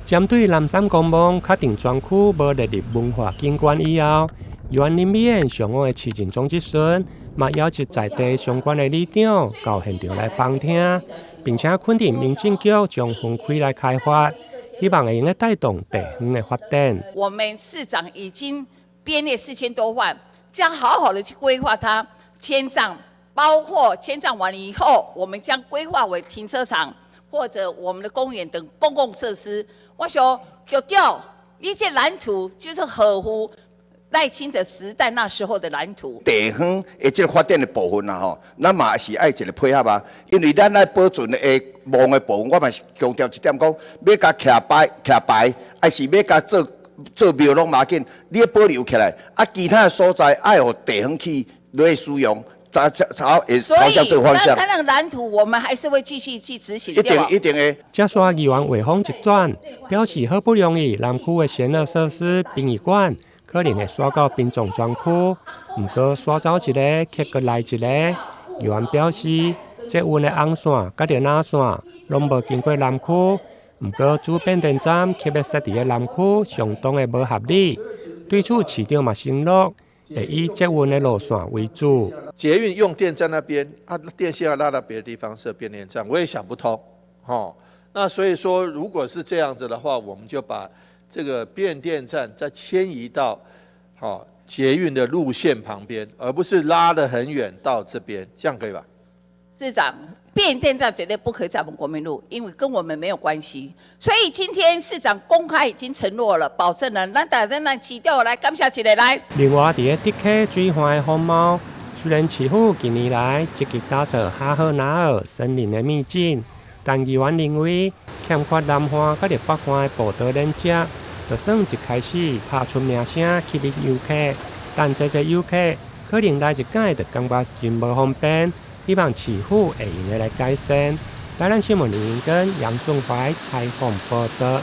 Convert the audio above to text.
針對南山公墓確定專區無列入文化景觀以後，議員林美燕上午的市政總質詢，嘛邀集在地相關的里長到現場來旁聽，並且肯定民政局將分開來開發，希望會用得帶動地方的發展。我們市長已經編列4000多萬，將好好的去規劃它遷葬，包括遷葬完以後，我們將規劃為停車場或者我們的公園等公共設施。我想局長，你這藍圖就是合乎賴清德時代那時候的藍圖。地方的這個發展的部分啊，吼，咱嘛是愛一個配合啊，因為咱愛保存的墓的部分，我嘛是強調一點講，欲共徛牌徛牌，還是欲共做做廟攏無要緊，你愛保留起來，啊，其他的所在愛予地方去來使用。朝朝會朝向這個方向。所以，那個藍圖，我們還是會繼續去執行。一定一定會。接續議員話鋒一轉，表示好不容易南區的賢樂設施殯儀館可能會徙到殯葬專區，毋過徙走一个，卻閣來一个。議員表示，捷運的紅線佮著藍線攏無經過南區，毋過主變電站卻欲設佇咧南區，相當的無合理。對此，市長嘛承諾會以捷運的路線為主。捷運用電在那邊，啊，電線要拉到別的地方設變電站，我也想不通，吼。那所以說，如果是這樣子的話，我們就把這個變電站再遷移到，吼，捷運的路線旁邊，而不是拉得很遠到這邊，這樣可以吧？市長，變電站絕對不可以在我們國民路，因為跟我們沒有關係。所以今天市長公開已經承諾了，保證了，咱大家咱市長來感謝一下來。另外，佇咧竹溪水岸的風貌，雖然市府近年來積極打造哈好那爾森林的秘境，但議員認為欠缺南岸佮北岸的步道連接，就算一開始拍出名聲吸引遊客，但濟濟遊客可能來一擺就感覺真無方便。希望市府會用得來改善。台南新聞林英根、楊順懷採訪報導。